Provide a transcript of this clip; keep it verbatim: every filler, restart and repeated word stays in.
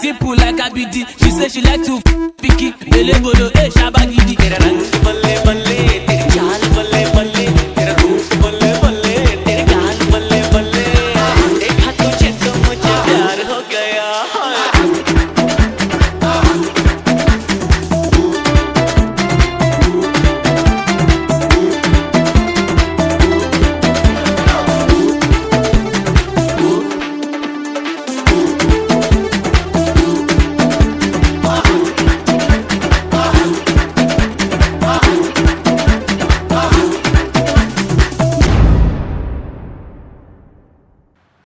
Simple like a B D. She say she like to f- picky. Bele bolo, eh, shaba